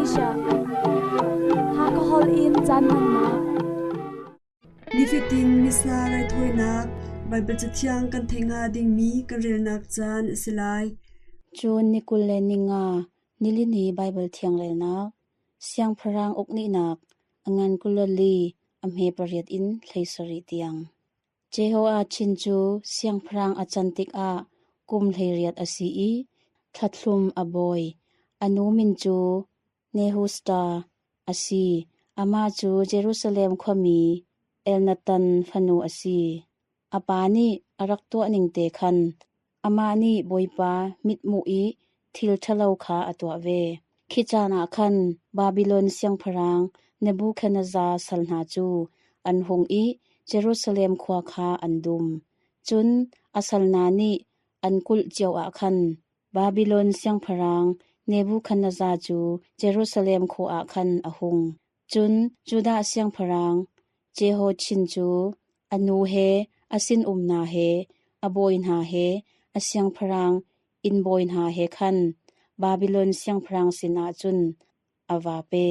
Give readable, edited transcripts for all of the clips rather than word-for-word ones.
Asia. Hakha holh in caan hmannak. Nifatin Missa raithawinak Baibal Cathiang kan theih hnga dingmi kan relnak caan a si lai. June ni 25, nilini Baibal Thiang relnak, Siangpahrang uknihnak, a ngan 24, a hme pariat in 17 tiang. Jehoiachin cu siangpahrang a can tikah kum 18 a si i thla a bawi. A nu min cu Nehushta a si. Amah cu Jerusalem khuami Elnathan fanu a si. A pa nih a rak tuah ningte khan amah nih Bawipa mithmuh i thil ṭhalo kha a tuah ve. Khi caan ah khan Babilon siangpahrang Nebukhadnezzar sal hna cu an hung i Jerusalem khua kha an dum. Cun a sal hna nih an kulh cio ah khan Babilon siangpahrang Nebukhadnezzar cu Jerusalem khua ah khan a hung. Cun Judah siangpahrang Jehoiachin cu a nu he, a sinum hna he, a bawi hna he, a siangpahrang inn bawi hna he khan Babilon siangpahrang sinah cun a vaa pe.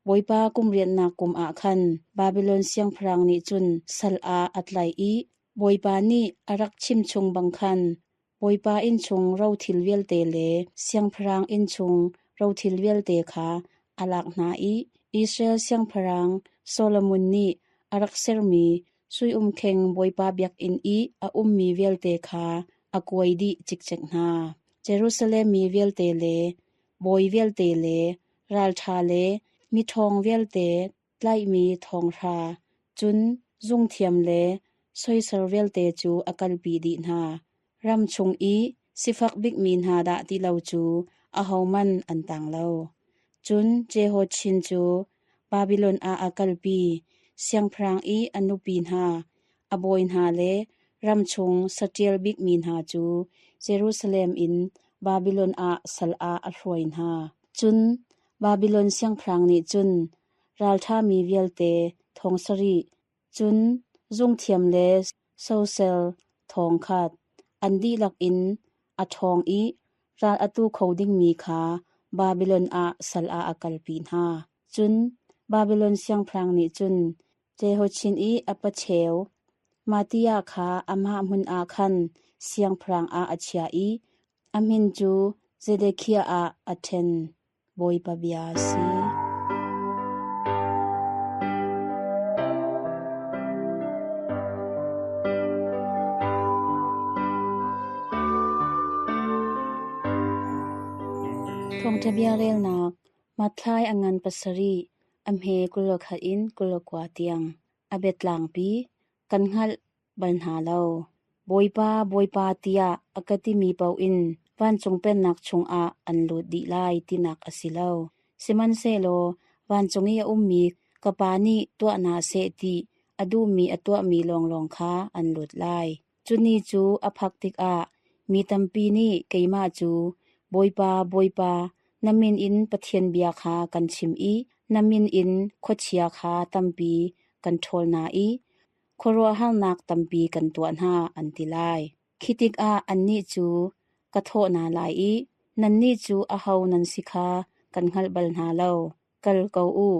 Bawipa kum rianhnak kum ah khan Babilon siangpahrang nih cun sal ah a tlaih i Bawipa nih a rak chimchung bang khan Bawipa innchung rothil vialte le siangpahrang innchung rothil vialte kha a lak hna i Israel siangpahrang Solomon nih a rak sermi sui umkheng Bawipa biakinn i a ummi vialte kha a kuai dih cikcek hna. Jerusalem mi vialte le bawi vialte le ralṭha le miṭhawng vialte tlaihmi thonghra, cun zungthiam le soisel vialte cu a kalpi dih hna. Ram chung i sifak bikmi hna dah ti lo cu ahohmanh an tang lo. Cun Jehoiachin cu Babilon ah a kalpi, siangpahrang i a nupi hna, a bawi hna le ram chung saṭil bikmi hna cu Jerusalem in Babilon ah sal ah a hruai hna. Cun Babilon siangpahrang nih cun ralṭhami vialte thong sarih, cun zungthiam le sosel thong khat, an dihlak in a ṭhawng i ral a tu kho dingmi kha Babilon ah sal ah a kalpi hna. Cun Babilon siangpahrang nih cun Jehoiachin i a pacheu Mattiah kha amah hmun ah khan siangpahrang ah a chiah i a min cu Zedekiah ah a ṭhen. Bawipa bia a si. Thawngṭha bia relnak Matthai a ngan pasarih, a hme 21 in 29 tiang. A biatlangpi kan hngalh bal hna lo. Bawipa, Bawipa tiah a ka timi paoh in vancung pennak chungah an lut dih lai tinak a si lo. Sihmanhsehlaw vancung i a ummi ka Pa nih tuah hna seh ti a duhmi a tuahmi lawnglawng kha an lut lai. Cu ni cu a phak tikah mi tampi nih keimah cu, Bawipa, Bawipa, na min in Pathian bia kha kan chim i na min in khuachia kha tampi kan ṭhawl hna i khuaruahharnak tampi kan tuah hna, an ti lai. Khi tikah annih cu ka thawh hna lai i, Nannih cu aho nan si kha kan hngalh bal hna lo. Kal ko u,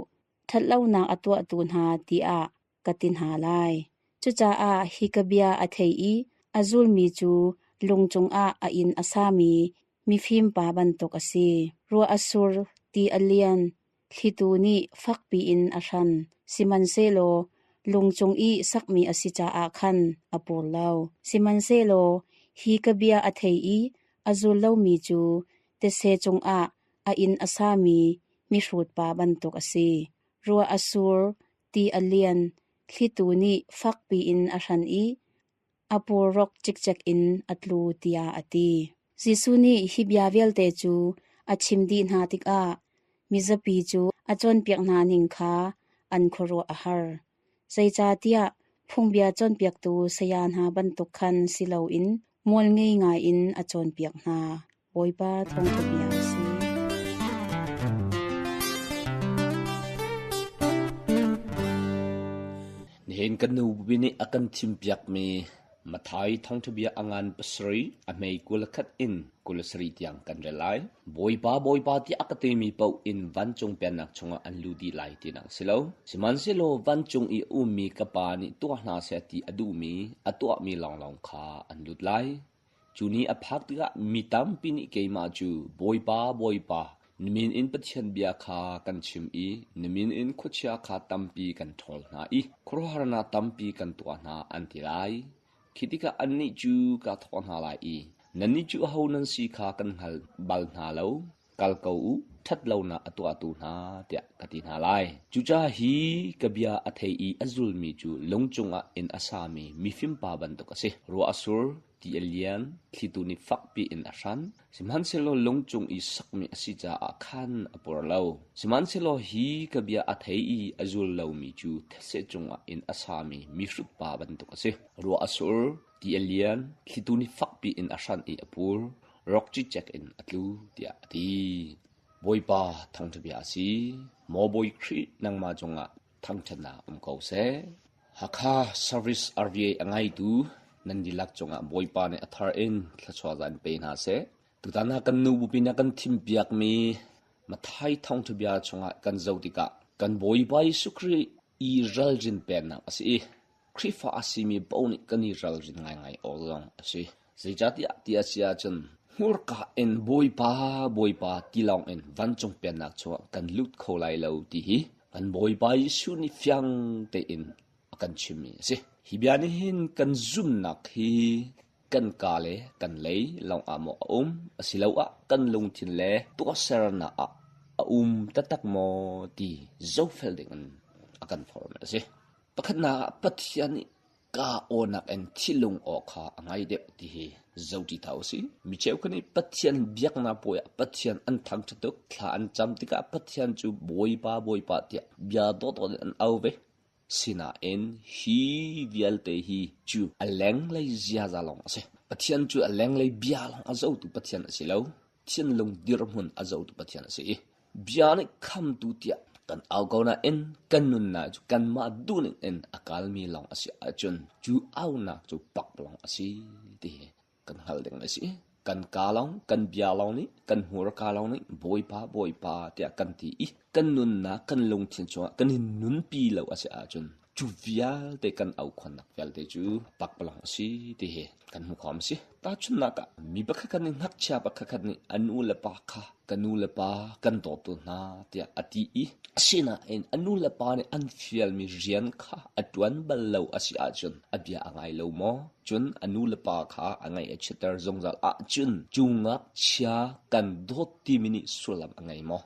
ṭhatlonak a tuahtu hna, tiah ka ti hna lai. Cucaah hi ka bia a thei i a zulmi cu lung cungah a inn a sami mifim pa bantuk a si. Ruah a sur, ti a lian, thlitu nih fakpi in a hran, sihmanhsehlaw lung cung i sakmi a si caah khan a pur lo. Sihmanhsehlaw hi ka bia a thei i a zul lomi cu thetse cungah a inn a sami mihrut pa bantuk a si. Ruah a sur, ti a lian, thlitu nih fakpi in a hran i a purrok cikcek in a tlu tiah a ti. Jesuh nih hi bia vialte cu a chim dih hna tikah mizapi cu a cawnpiak hna ning kha an khuaruah a har. Zeicahtiah phungbia cawnpiaktu saya hna bantuk khan si loin mualngei ngaiin a cawnpiak hna. Bawipa thawngṭha bia a si. Nihin kan nupi nih a kan thimpiakmi Matthai thawngṭhabia a ngan pasarih a hmei 21 in 27 tiang kan rel lai. Bawipa, Bawipa tiah a ka timi paoh in vancung pennak chungah an lut dih lai tinak a si lo. Sihmanhsehlaw vancung i a ummi ka Pa nih tuah hna seh ti a duhmi, a tuahmi lawnglawng kha an lut lai. Cu ni a phak tikah mi tampi nih keimah cu, Bawipa, Bawipa, na min in Pathian bia kha kan chim i na min in khuachia kha tampi kan ṭhawl hna i khuaruahharnak tampi kan tuah hna, an ti lai. Khi tikah annih cu ka thawh hna lai i, Nannih cu aho nan si kha kan hngal bal hna lo. Kal ko u, ṭhat lonak a tuahtu hna, tiah ka ti hna lai. Cucaah hi ka bia a thei i a zulmi cu lung cungah inn a sami mifimpa bantuk a si. Ruah a sur, ti a lian, thlitu nih fakpi in a hran. Sihmanhsehlaw lung cung i sakmi a si caah khan a pur lo. Sihmanhsehlaw hi ka bia a thei i a zul lomi cu thetse cungah inn a sami mihrutpa bantuk a si. Ruah a sur, ti a lian, thlitu nih fakpi in a hran i a pur. Rok cicek in a tlu tiah a ti. Bawipa thangṭha bia a si. Maw Bawi Khrih nangmah cungah thangṭhatnak um ko seh. Hakha Service RVA a ngaitu nan dihlak cungah Bawipa nih a thar in thluachuah zan pe hna seh. Tutan ah kan nu bupi nih a kan thimpiakmi Matthai thawngṭha bia chungah kan zoh tikah kan Bawipa Jesuh Khrih i ralrin peknak a si i Khrihfa a simi paoh nih kan i ralrin ngaingai awk zong a si. Zeicahtiah ti a si ahcun hmurka in Bawipa, Bawipa ti lawng in vancung pennak chungah kan lut kho lai lo ti hi kan Bawipa Jesuh nih fiang tein a kan chimmi a si. Hi bia nih hin kan zumhnak hi kan ka le kan lei lawng ah maw a um asiloah kan lungthin le tuahsernak ah a um taktak maw ti zohfel dingin a kan forhmi a si. Pakhatnak ah Pathian nih kaa awnak in thilung aw kha a ngai deuh ti hi zoṭi hna usih. Mi cheukhat nih Pathian biaknak puai ah Pathian an thangṭhat tuk. Thla an cam tikah Pathian cu Bawipa, Bawipa tiah bia dawhdawh in an au ve. Sinain hi vialte hi cu a lenglei ziaza lawng a si. Pathian cu a lenglei bia lawng a zohtu Pathian a si lo. Thinlung dirhmun a zohtu Pathian a si i bia nih khamtu tiah kan au ko nain kan nunnak cu kanmah duhning in a kalmi lawng a si ahcun cu aunak cu pakpalawng a si ti hi kan hngalh ding a si. Kan kaa lawng, kan bia lawng nih, kan hmurka lawng nih Bawipa, Bawipa tiah kan ti i kan nunnak, kan lungthin chungah kan i nunpi lo a si ahcun cu vialte kan aukhuannak vialte cu pakpalawng a si ti hi kan hmuh khawm a si. Tahchunhnak ah mi pakhat khat nih ngakchia pakhat khat nih a nu le pa kha ka nu le pa kan dawtu hna tiah a ti i asinain a nu le pa nih an fialmi rian kha a ṭuan bal lo a si ahcun a bia a ngai lo maw? Cun a nu le pa kha a ngaih a chiatter zungzal ahcun cu ngakchia kan dawt timi nih sullam a ngei maw?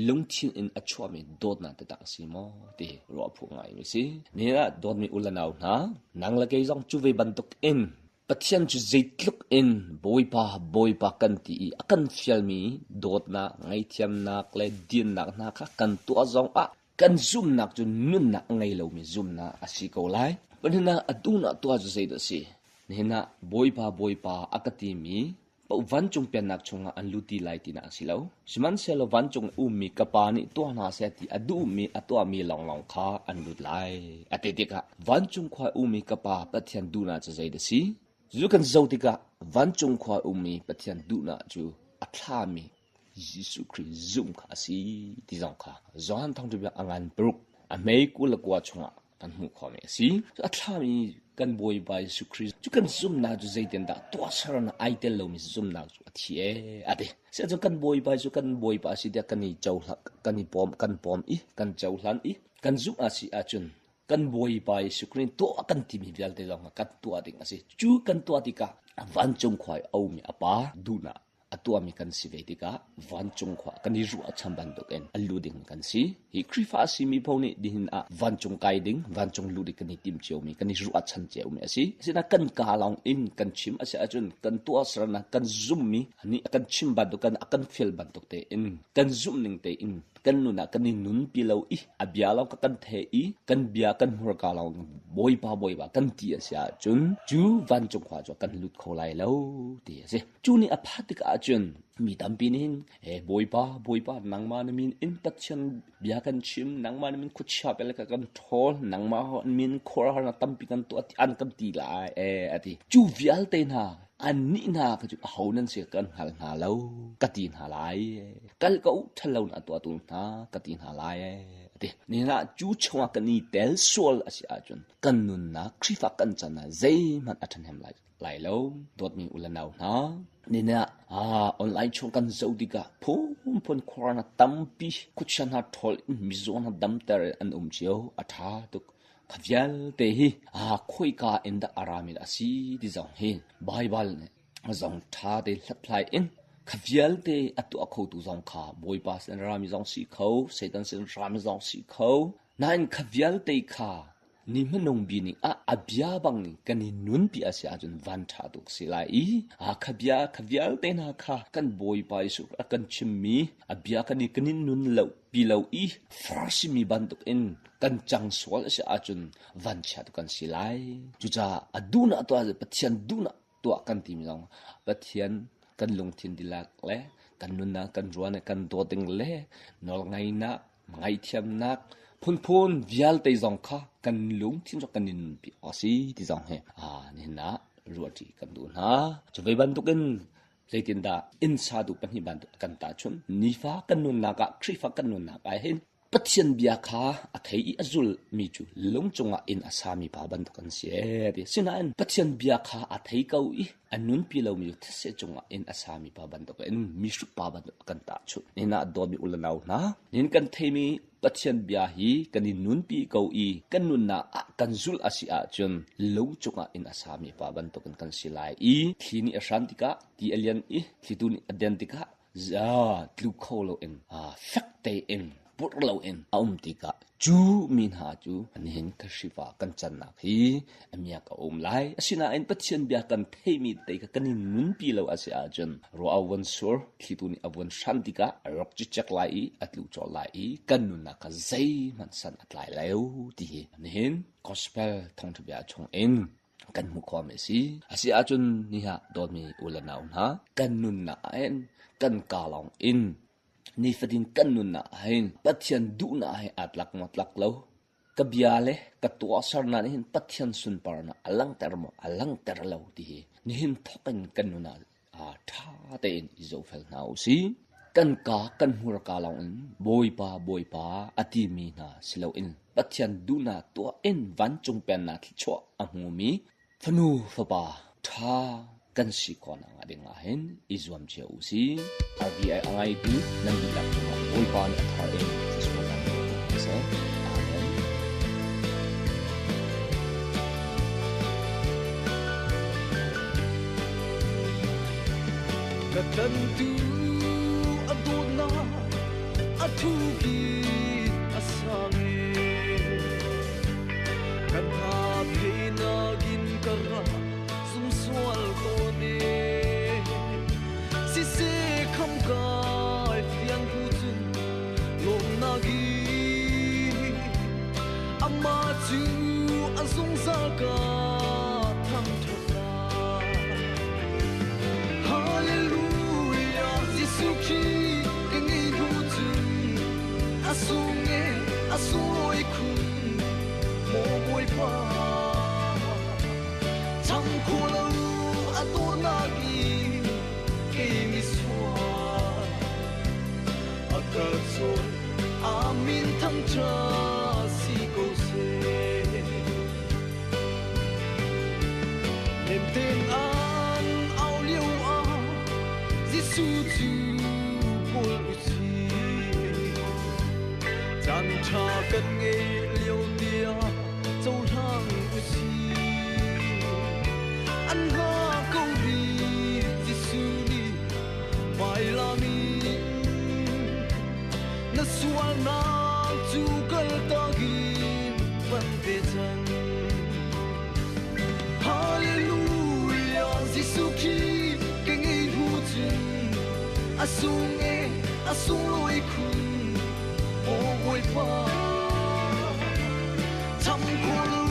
Lungthin in a chuahmi dawtnak taktak a si maw ti ruah phu ngaimi a si. Nihin ah dawtmi u le nau hna, nang le kei zong cu ve bantuk in Pathian cu zeitluk in Bawipa, Bawipa kan ti i a kan fialmi dawtnak, ngaihthiamnak le dinnak hna kha kan tuah zongah kan zumhnak cu nunnak a ngei lomi zumhnak a si ko lai. Pahnihnak a duhnak tuah cu zeidah a si? Nihin ah Bawipa, Bawipa a ka timi paoh vancung pennak chungah an lut ti lai tinak a si lo. Sihmanhsehlaw vancung i ummi ka Pa nih tuah hna seh ti a duhmi a tuahmi lawnglawng kha an lut lai. A ti tikah vancung khua i ummi ka Pa Pathian duhnak cu zeidah a si? Cu kan zoh tikah vancung khua i ummi Pathian duhnak cu a thlami Jesuh Khrih zumh kha a si ti zong kha Johan Thawngṭha a ngan paruk a hmei 29 chungah kan hmuh khawhmi a si. A thlami kan Bawipa Jesuh Khrih cu kan zumhnak cu zeitindah tuahsernak ai tel lomi zumhnak cu a thi ee a ti. Sihmanhsehlaw kan Bawipa cu kan Bawipa a si tiah kan i cohlan kan i pawm kan pawm i kan cohlan i kan zumh a si ahcun kan Bawipa Jesuh Khrih tuah kan timi vialte zong kan tuah ding a si. Cu kan tuah tikah vancung khua i a ummi a Pa duhnak a tuahmi kan si ve tikah vancung khua kan i ruahchan bantukin a lu ding kan si. Hi Khrihfa a simi paoh nih nihin ah vancung kai ding, vancung lu ding kan i tim ciomi, kan i ruahchan ciomi a si. Asinain kan kaa lawng in kan chim a si ahcun kan tuahsernak, kan zummi nih a kan chim bantuk kan a kan fial bantuk tein kan zumh ning tein Kan nun ah kan i nunpi lo i a bia lawng kan theh i kan bia kan hmurka lawng Bawipa Bawipa kan ti a si ahcun cu vancung khua cu kan lut kho lai lo ti a si. Cu nih a phat tikah ahcun mi tampi nih hin Bawipa Bawipa nangmah na min in Pathian bia kan chim, nangmah na min khuachia pel ka kan ṭhawl, nangmah min khuaruahharnak tampi kan tuah ti an kan ti lai a ti. Cu vialte hna annih hna kha cu aho nan si kan hngal hna lo ka ti hna lai. Kal ko ṭhalo na tuahtu hna ka ti hna lai a ti. Nihin ah cu chungah kan i tel sual a si ahcun kan nunnak Khrihfa kan can ah zeihmanh a ṭhahnem lai lai lo. Dawtmi u le nau hna, nihin ah online chung kan zoh tikah phunphun khuarnak tampi khuachia hna ṭhawl in mizaw hna damter in an um cio. A ṭha tuk. Kha vialte hi khoika in dah a rami dah a si ti zong hi Baibal nih zong ṭha te hlathlai in kha vialte a tuah khotu zong kha Bawipa sin rami zong si kho, Satan sin rami zong si kho. Nain kha vialte kha ni hmanung bi ning ah a bia bang in kan i nunpi a si ahcun van ṭha tuk si lai i kha bia kha vialte hna kha kan Bawipa Jesuh a kan chimmi a bia kan i kan i nun lo pi lo i Farasi mi bantuk in kan cang sual a si ahcun vanchia tu kan si lai. Cucaah a duhnak tuah Pathian duhnak tuah kan timi zong Pathian kan lungthin dilak le kan nunnak kan ruan kan dawt ding le nawlngaihnak ngaihthiamnak phunphun vialte zong kha kan lungthin cu kan in nunpi awk a si ti zong hi nihin ah ruahṭi kan duh hna. Cu ve bantukin zeitindah inn satu pahnih bantuk kan tahchunh nifa kan nunnak ah Khrihfa kan nunnak ah hin Pathian bia kha a thei i a zulmi cu lung cungah inn a sami pa bantuk an si ee ti. Sinain Pathian bia kha a thei ko i a nunpi lomi cu thetse cungah inn a sami pa bantuk in mihrut pa bantuk kan tahchunh. Nihin ah dawtmi u le nau hna, nihin kan theimi Pathian bia hi kan i nunpi ko i kan nunnak ah kan zulh a si ahcun lung cungah inn a sami pa bantukin kan si lai i thli nih a hran tikah ti a lian i thlitu nih a den tikah tlu kho loin fek tein purh loin a um tikah cu mi hna cu nihin Khrihfa kan cannak hi a miak a um lai. Asinain Pathian bia kan theimi te kha kan i nunpi lo a si ahcun ruah a vun sur, thlitu nih a vun hran tikah a rawk cicek lai i a tlu colh lai i kan nunnak kha zeihmanh san a tlai lo ti hi nihin gospel thawngṭha bia chungin kan hmuh khawhmi a si. A si ahcun niha dawtmi u le nau hna, kan nunnak ah hin kan kaa lawng in nifatin kan nunnak ah hin Pathian duhnak he aa tlak maw tlak lo? Ka bia le ka tuahsernak nih hin Pathian sunparnak a langhter maw a langhter lo ti hi nihin thawk in kan nun ah ṭha tein i zohfel hna u sih. Kan kaa kan hmurka lawng in Bawipa Bawipa a timi hna si loin Pathian duhnak tuah in vancung pennak thluachuah a hmumi fanu fapa ṭha kan si khawh nakhnga ding ah hin i zuam cio u sih. RBI a ngaitu nan dihlak cungah Bawipa nih a thar in thluachuah kan pe ko hna seh. Amen. Ka tlantu a dawtnak a thupi a sang e kan hna pheinak in ka ra zum sual tawn e siseh kham kai fiang hnu cun lawmnak i amah cu a zungzal ka thangṭhat lai. Hallelujah Jesuh Khrih ka ngei hnu cun a sung e a sunglawi khun maw Bawipa cham kho lo a dawtnak in kei misual a ka cawn amin thangṭhat si ko seh. Nem an au lio ah Jesuh cu kawl u sih. Caan ṭha kan ngei lio tiah cohlang u sih. An hna ko rih Jesuh nih vailam in na sualnak cu kaltak in van ve cang. Hallelujah Jesuh Khrih ka ngei hnu cun a sung e a sunglawi khun. Bawipa Cham khawh lo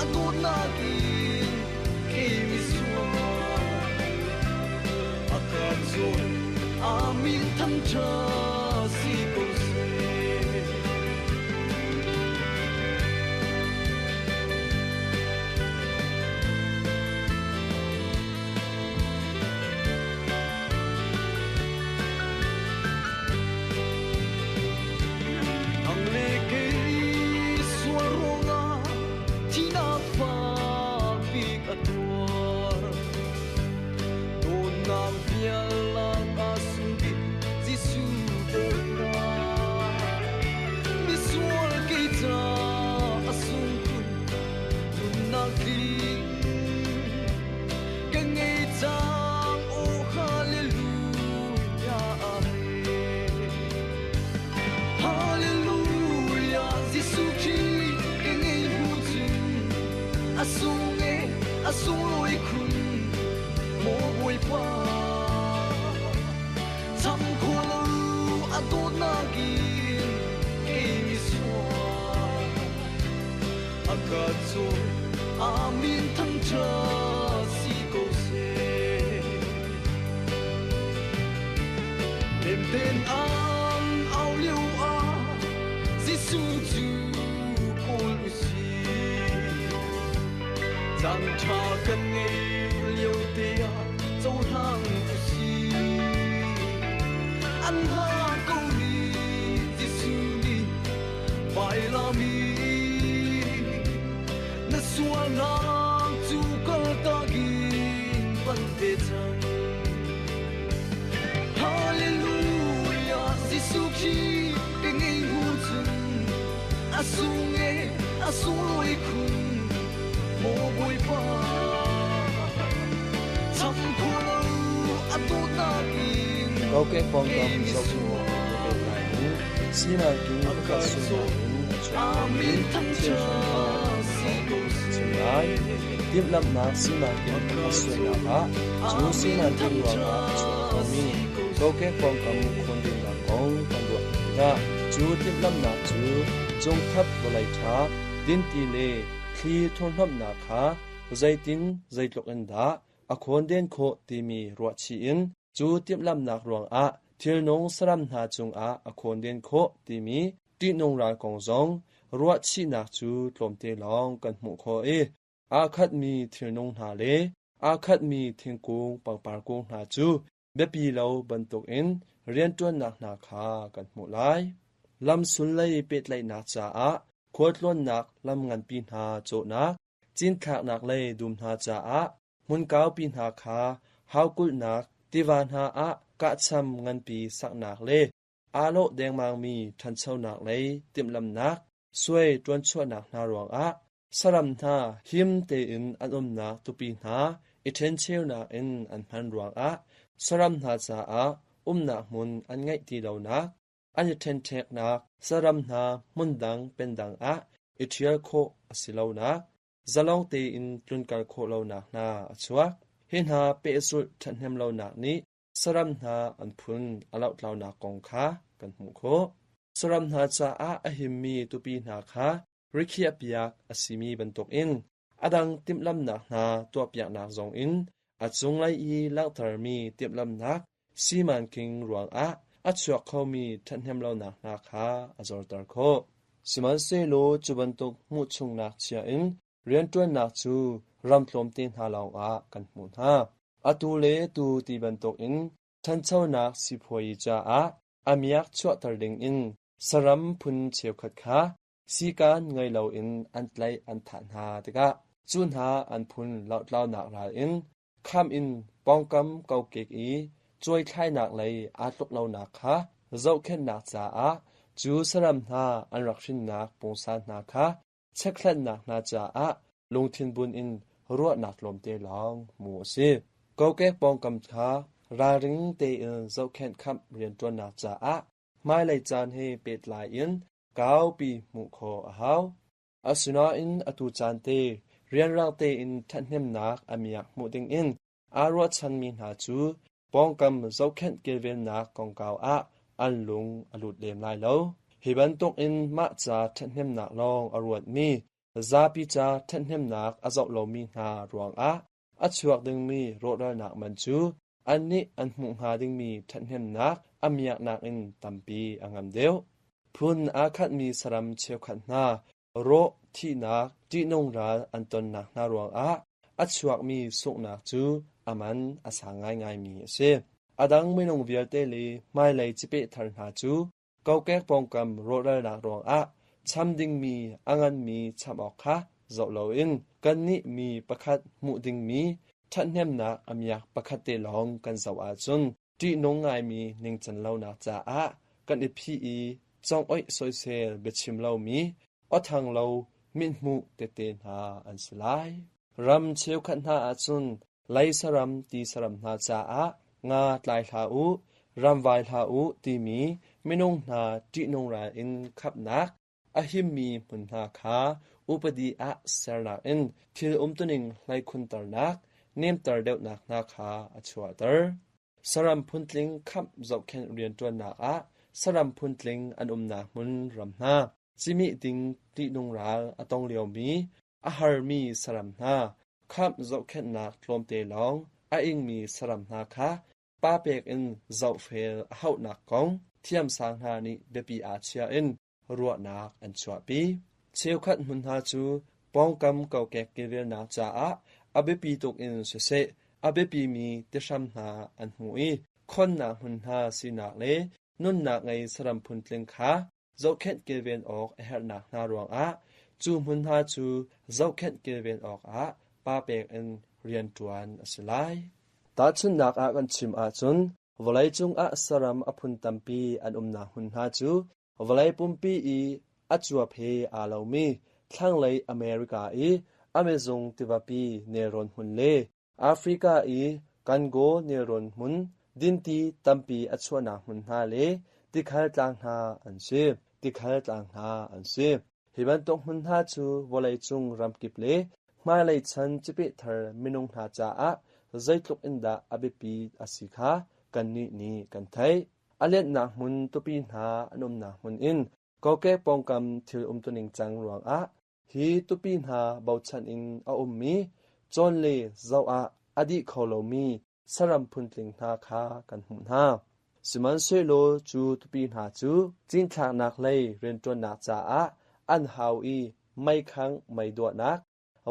a dawtnak in kei misual a ka cawi a min thangṭhat si ko seh. Nang le kei sual ruangah thihnak fak bik a tuar. Dawtnak vialak a sung bik Jesuh dawtnak. Misual kei ca a sung khun nunnak tling. Ka ngei cang, oh hallelujah, amen. Hallelujah, Jesuh Khrih ka ngei hnu cun a sung e, a sunglawi khun, maw Bawipa. Cham khawh lo a dawtnak in kei misual a ka cawi amin thangṭhat si ko seh. Nemte'n an au lio ah Jesuh cu kawl u sih. Caan ṭha kan ngeih lio te ah cohlang u sih. An hla ko rih Jesuh nih vailam in na sualnak cu kaltak in pan ve cang. Hallelujah, Jesuh Khrih ka ngei hnu cun a sung e a sunglawi khun maw Bawipa. Cham khawh lo a dawtnak in Kokek pawngkam kei zohkhenhnak misual he pehtlai in simanking a pakhat ka suainak cawi in a chuak khomi amin thil hranhnak thangṭhat si kong ko chim lai. seh. Timhlamhnak simanking A ka pakhat suainak cawi ah cu amin simanking ruangah a chuak thangṭhat khomi si ko kokek pawngkam seh. khawndennak kong kan ruah tikah cu timhlamhnak cu cungkhat vawlei ṭha, dinti le thli thurhnomhnak kha zeitin zeitluk in dah a khawnden khawh timi ruahchih in cu timhlamhnak ruangah thilnung saram hna cungah a khawnden khawh timi ṭihnung ral kong zong ruahchihnak cu tlawmte lawng kan hmuh khawh i aa khatmi thilnung hna le aa khatmi thingkung pangpar kung hna cu biapi lo bantukin rianṭuannak hna kha kan hmuh lai. Lamsul lei pehtlaihnak caah khualtlawnnak lam nganpi hna cawhnak, cinthlaknak lei dum hna caah hmun kaupi hna kha haukulhnak tiva hna ah kahcham nganpi saknak le aa lawh dengmangmi ṭhanchonak lei timhlamhnak suai ṭuanchuahnak hna ruangah saram hna him tein an umnak tupi hna i ṭhencheunak in an hman ruangah saram hna caah umnak hmun an ngeih ti lonak, an i ṭhenṭheknak saram hna hmundang pendang ah i ṭhial khawh a si lonak, zalong tein tlunkal khawh lonak hna a chuak. Hi hna pehzulh ṭhathnem lonak nih saram hna an phun a lohtlaunak kong kha kan hmuh khawh. Saram hna caah a himmi tupi hna kha rikhiahpiak a simi bantukin a dang timhlamhnak hna tuahpiaknak zongin a cunglei i langhtermi timhlamhnak simanking ruangah a chuak khomi ṭhathnemlonak hna kha a zorter khawh. Sihmanhsehlaw cu bantuk hmuhchungnak chia in rianṭuannak cu ram tlawmte hna lawngah kan hmuh hna. Atu le tu ti bantukin ṭhanchonak sipuazi caah a miak chuahter dingin saram phun cheukhat kha sikaan ngei loin an tlaih an thah hna tikah cu hna an phun lohtlaunak ral in kham in pawngkam kokek i cuaithlainak lei aa tluk lonak kha zohkhenhnak caah cu saram hna an rak hrinnak pungsan hna kha chekhlatnak hna caah lungthin bunh in ruahnak tlawmte lawng hmu a si. Kokek pawngkam kha ralring tein zohkhenh khamh rianṭuannak caah hmailei caan he pehtlai in kaupi hmuh khawh a hau. Asinain atu caan te rianrang tein ṭhathnemnak a miak hmuh dingin aa ruahchanmi hna cu pawngkam zohkhenh kilvennak kongkau ah an lung a lut lem lai lo. Hi bantukin mah ca ṭhathnemnak lawng a ruatmi, zapi ca ṭhathnemnak a zoh lomi hna ruangah a chuak dingmi rawhralnak man cu annih an hmuh hnga dingmi ṭhathnemnak a miaknak in tampi a ngam deuh. Phun aa khatmi saram cheukhat hna rawh thihnak ṭihnung ral an tonnak hna ruangah a chuakmi sunghnak cu a man a sang ngaingaimi a si. A dang minung vialte le hmailei cipeh thar hna cu kokek pawngkam rawhralnak ruangah cham dingmi a nganmi cham awk kha zoh loin kannih mi pakhat hmuh dingmi ṭhathnemnak a miak pakhat te lawng kan zoh ahcun ṭihnung ngaimi ningcan lonak caah kan i phih i congoih soisel biachim lomi awthang lo mithmuh tete hna an si lai. Ram cheukhat hna ahcun lei saram ti saram hna caah nga tlai hlah u, ramvai hlah u timi minung hna ṭihnung ral in khapnak a himmi hmun hna kha upadi ah sernak in thil umtuning hleikhunternak, nemter deuhnak hna kha a chuahter. Saram phuntling khamh zohkhenh rianṭuannak ah saram phuntling an umnak hmun ram hna, cihmih ding ṭihnung ral a tong liomi, a harmi saram hna, khamh zohkhenhnak tlawmte lawng a ingmi saram hna kha pa pek in zohfel a hauhnak kong thiamsang hna nih biapi ah chia in ruahnak an chuahpi. Cheukhat hmun hna cu pawngkam kokek kilvelnak caah a biapi tuk in siseh, a biapimi tihram hna an hmu i khonnak hmun hna sinak le nunnak ngei saram phuntling kha zohkhenh kilven awk a herhnak hna ruangah cu hmun hna cu zohkhenh kilven awkah pa pek in rianṭuan a si lai. Tahchunhnak ah kan chim ahcun vawleicung ah saram a phun tampi an umnak hmun hna cu vawlei pumpi i a cuap he aa lomi thlanglei America i Amazon tivapi nelrawn hmun le Africa i Congo nelrawn hmun dinti tampi a chuahnak hmun hna le tikhal tlang hna an si. Tikhal tlang hna an si. Hi bantuk hmun hna cu vawleicung ramkip le hmailei chan cipeh thar minung hna caah zeitluk in dah a biapi a si kha kannih nih kan theih. A lennak hmun tupi hna an umnak hmun in kokek pawngkam thil umtuning cang ruangah Hi tupi hna bochan in a ummi cawn le zoh ah a dih kho lomi saram phuntling hna kha kan hmuh hna. Sihmanhsehlaw cu tupi hna cu cinthlaknak lei rianṭuannak caah an hau i meikhangh meiduahnak,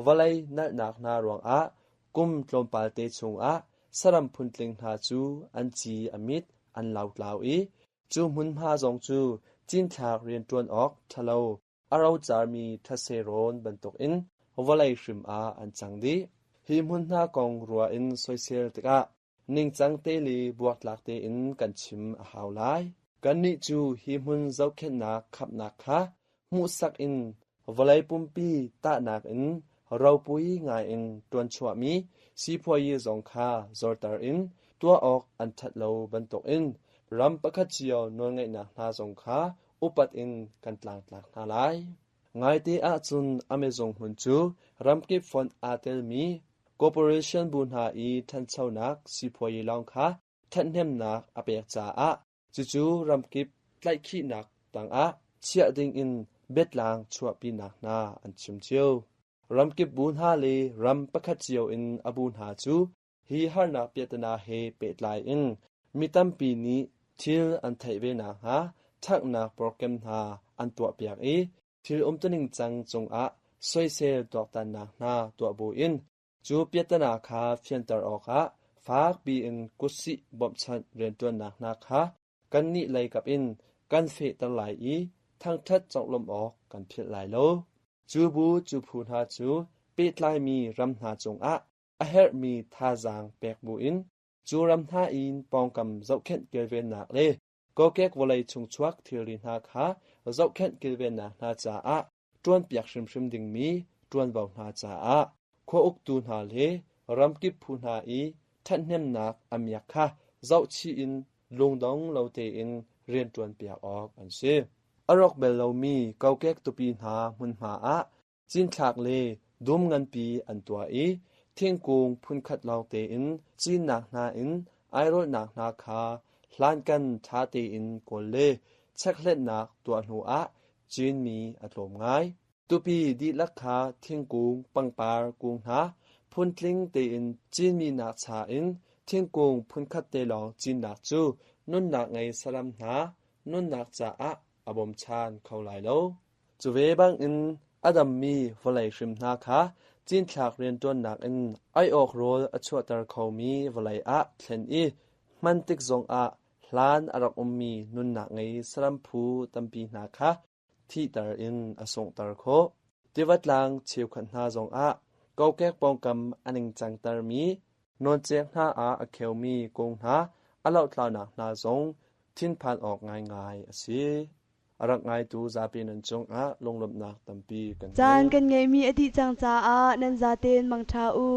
vawlei nalhnak hna ruangah kum tlawmpalte chungah saram phuntling hna cu an ci a mit an lotlau i cu hmunhma zong cu cinthlak rianṭuan awk ṭhalo a rocarmi thetse rawn bantukin vawlei hrim ah an cang dih. Hi hmun hna kong ruah in soisel tikah ningcang te le buaktlak tein kan chim a hau lai. Kannih cu hi hmun zohkhenhnak khamhnak kha hmuhsak in vawlei pumpi tahnak in ropui ngaiin ṭuanchuahmi sipuayi zong kha zorter in tuah awk an ṭhat lo bantukin ram pakhat cio nawlngeihnak hna zong kha upat in kan tlangtlak hna lai. Ngaite ahcun Amazon hmun cu ramkip fonh aa telmi corporation bu hna i ṭhanchonak sipuayi lawng kha ṭhathnemnak a pek caah cucu ramkip tlaihkhihnak tangah chiah dingin biatlang chuahpinak hna an chim cio. Ramkip bu hna le ram pakhat cio in a bu hna cu Hi harnak piahtana he pehtlai in mi tampi nih thil an theih ve nakhnga ṭhanghnak program hna an tuahpiak i thil umtuning cang cungah soisel tuaktannak hna tuah buin cu piahtana kha fianter awkah fakpi in kutsih bawmhchanh rianṭuannak hna kha kannih lei kap in kan fehter lai i thangṭhat conglawmh awk kan philh lai lo. Cu bu cu phu hna cu pehtlaimi ram hna cungah a herhmi thazaang pek buin cu ram hna in pawngkam zohkhenh kilvennak le kokek vawlei chungchuak thilri hna kha zohkhenh kilvennak hna caah ṭuanpiak hrimhrim dingmi ṭuanvo hna caah khua uktu hna le ramkip phu hna i ṭhathnemnak a miak kha zohchih in lungdong lo tein rianṭuanpiak awk an si. A rawk bel lomi kokek tupi hna hmunhma ah Cinthlak le dum nganpi an tuah i thingkung phunkhat lawng tein cinnak hna in airolhnak hna kha hlankan ṭha tein kawl le chekhletnak tuah hnu ah cinmi a tlawm ngai. Tupi dihlak kha thingkung pangpar kung hna phuntling tein cinmi nakcha in thingkung phunkhat te lawng cinnak cu nunnak ngei saram hna nunnak caah a bawmchan kho lai lo. Cu ve bangin a dammi vawlei hrim hna kha cinthlak rianṭuannak in ei awk rawl a chuahter khomi vawlei ah thlen i hman tik zongah hlan a rak ummi nunnak ngei saram phu tampi hna kha thihter in a sunghter khawh. Tiva tlang cheukhat hna zongah kokek pawngkam a ningcangtermi nawncek hna ah a kheumi kung hna a lohtlaunak hna zong thinphan awk ngaingai a si. A rak ngaitu zapi nan cungah lunglawmhnak tampi kan Caan kan ngeihmi a dih cang caah nan zaten mangṭha u.